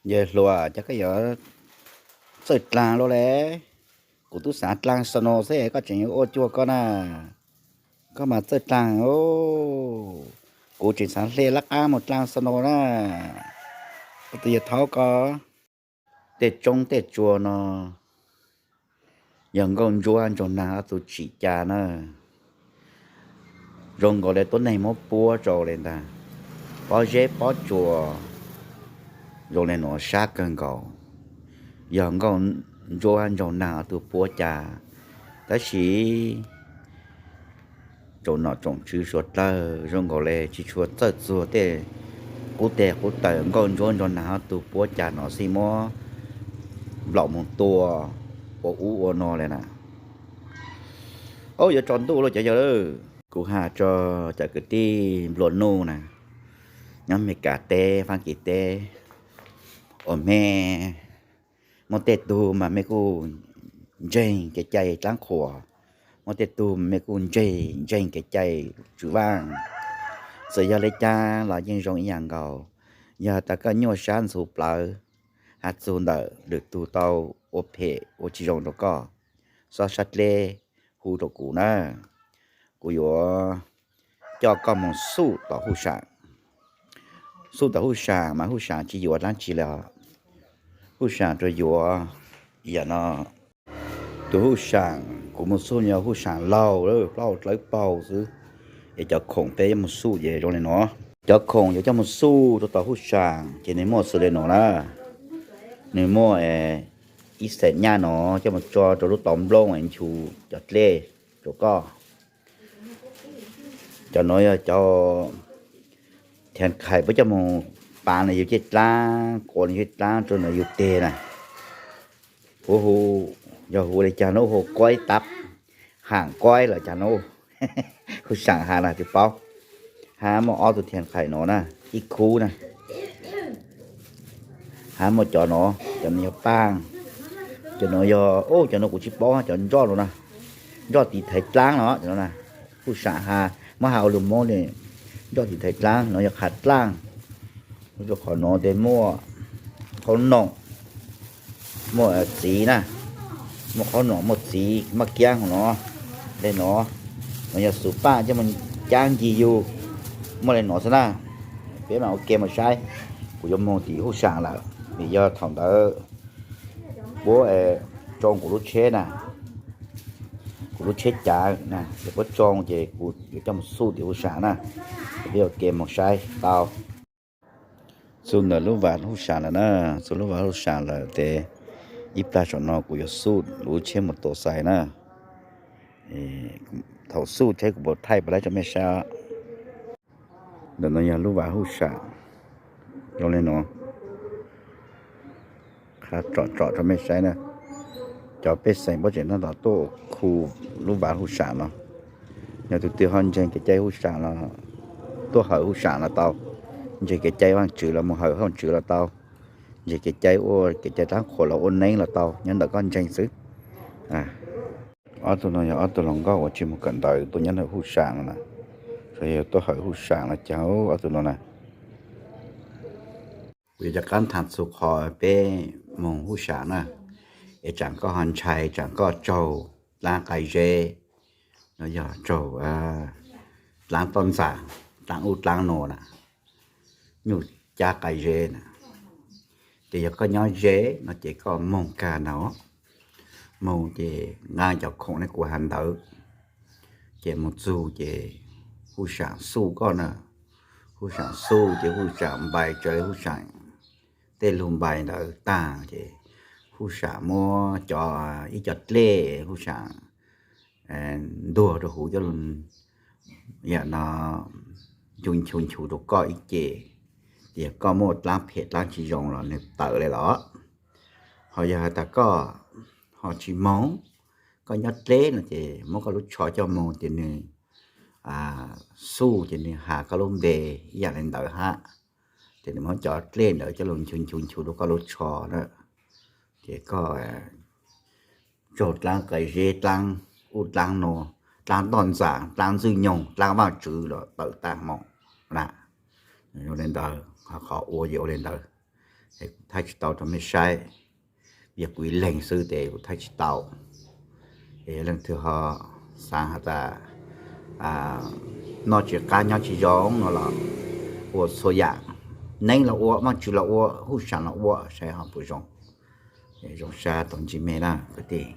Yawg hluas, cas koj yuav txawj dlaag luaj le? Kuv tub xaav dlaag snow xwb koj tseem yuav ua cuag koj na. Koj mas txawj dlaag os. Kuv tseem xaav hle lab qaab moog dlaag snow na. Koj tus yawg thaub ko. Tej tsoob tej tsua no yog nkauj ntsuab ntsaug naag ob tug tsim ca na. Zoo nkaus le tuab neeg muab puab rau le ntag. Pob zeb pob tsua zoo le nuav sab kawg nkaus, yog nkauj ntsuab ntsaug naag ob tug puab ca. Tab sis tsoom nom tsoom tswv suav dlawg zoo nkaus le tsis tshua txawj txuag tej qub teg qub taw nkauj ntsuab ntsaug naag ob tug puab ca no xij muab nplaum moog tua ua ub ua no le na. Au, yuav tsaus ntuj lawm cov yawg lawm. Kuv has rau cov kwv tij nplua nuj na, nyob Amelikas teb, Faab Kis teb, uas mej muaj tej tug mas mej kuj ntseeg kev cai dlaab qhuas, muaj tej tug mas mej kuj ntseeg, ntseeg kev cai tswv vaaj. Txawm yog le caag los yeej zoo ib yaam nkaus. Yog tas koj nyuaj sab ntxhuv plawv, has txug ntawm lwm tug tau ua phem ua tsis zoo rau koj, xob sab dleb hu rau kuv na. Kuv yuav coj koj moog xuj tom huj saam. Xuj tom huj saam mas huj saam tsis yuav dlaab tsi le os. Huj saam tsuas yuav yam no. Tus huj saam kuv moog xuj yog huj saam laug, plaub dlawb paug xwb. Es cov khoom peb yuav moog xuj ces zoo le nuav. Cov khoom yuav coj moog xuj rau tom huj saam ces nwg muaj xws le nuav na. Nwg muaj ib xeem nyaj no coj moog tso rau lub tauv nplooj es nchu cov dlej rau koj. Cov nuav yog cov thiav qhais puab coj moog pav nws yug caj dlaab, quas nws caj dlaab rua nws yug teg na. Huv hu, yog hu le caag nuav hu kuaib tab, haam kuaib los caag nuav. Huj saam has na tsis paub. Hab muaj ob tug thiav qhais no na, ib khub na. Hab muaj cov no, cov no yog paaj, cov no yog, cov no kuv tsis paub, cov nroj no na, nroj tiv thaiv dlaab no, cov no na. Huj saam has, muab has ua lug Moob ne, nroj tiv thaiv dlaab no yog qha dlaaj. Rua qhov no tes muaj qhaub noom, muaj txiv na, muaj qhaub noom muaj txiv maj kiab hov no, le no, no yog xuv paj coj moog caab ncig yug, muaj le no xwb na. Peb mam ua ke moog saib, kuv yuav moog tim huj saam lawm, vim yog thaum ntawd puab tsoo kuv lub tsheb na, kuv lub tsheb cav na, ces puab tsoo ces kuv yuav coj moog xuj tim huj saam na. Peb ua ke moog saib tau. Xuj ntawm lub vas huj saam lawm na, xuj lub vas huj saam lawm tes ib plag saum no kuv yuav xuj lub tsheb mus tua xais na. Thaum xuj tsheb kuv puas thaij puas laib rau mej saib. Ntawm no yog lub vas huj saam zoo le no. Qha tsom tsom rau mej saib na. Cov pej xeem puab tseem taab tom tuaj khu lub vas huj saam no. Yog tug twg ho ntseeg kev cai huj saam los tuaj hawm huj saam los tau. Ntseeg kev cai vaaj tswv los moog hawm vaaj tswv los tau. Ntseeg kev cai ua kev cai dlaab qhuas los ua neeb los tau, nyob ntawm koj ntseeg xwb. Ob tug no yog ob tug hluas nkauj uas tsis moog kawm ntawv tuaj nyob ntawm huj saam no na. Tsuas yog tuaj hawm huj saam los caag ob tug no na. Kuv yuav rov qaab thaam txug qhov peb moog huj saam na, es tsaam koj ho ntshai, tsaam koj tsaug dlaab qai zeb, no yog tsaug dlaab toj ntxas, dlaab ub dlaab no na, nyuj cab qai zeb na. Ces yog koj nyob ze no ces koj moog kag ntawd, moog ces nqaa cov khoom le kuv has ntawd, ces moog txug ces huj saam xuj koj na. Huj saam xuj ces huj saam npais tsawv huj saam tej lug npais ntawd taag ces huj saam muab cov, ib co dlej huj saam ntuag rua huv coj lug, yam no nchu nchu nchu rua koj ib ce. Ces yog koj muaj dlaab phem dlaab tsis zoo los nwg tawm le los. Ho yog has tas koj ho tsis moog, koj nyob dleb no ces muab koj lub tsho coj moog ces nwg xuj ces nwg has koj lub npe ib yam le ntawd hab. Ces nwg muab cov dlej ntawd coj lug nchu nchu nchu rua koj lub tsho na. Ces koj tsaug dlaab qai zeb, dlaab ub dlaab no, dlaab toj ntxas, dlaab ntxwg nyoog, dlaab vaaj tswv los tawm taag moog na. Ua le ntawd, qhov ua ces ua le ntawd. Kuv thaij tsis tau rau mej saib, yog kuv ib leeg xwb tes kuv thaij tsis tau. Yog leej twg ho xav has tas noj tsis qab nyob tsis zoo no los ua txhua yam, neeb los ua, Vaajtswv los ua, huj sam los ua, saib ho puas zoo. Zoo sab tau ntsib mej na kwv tij.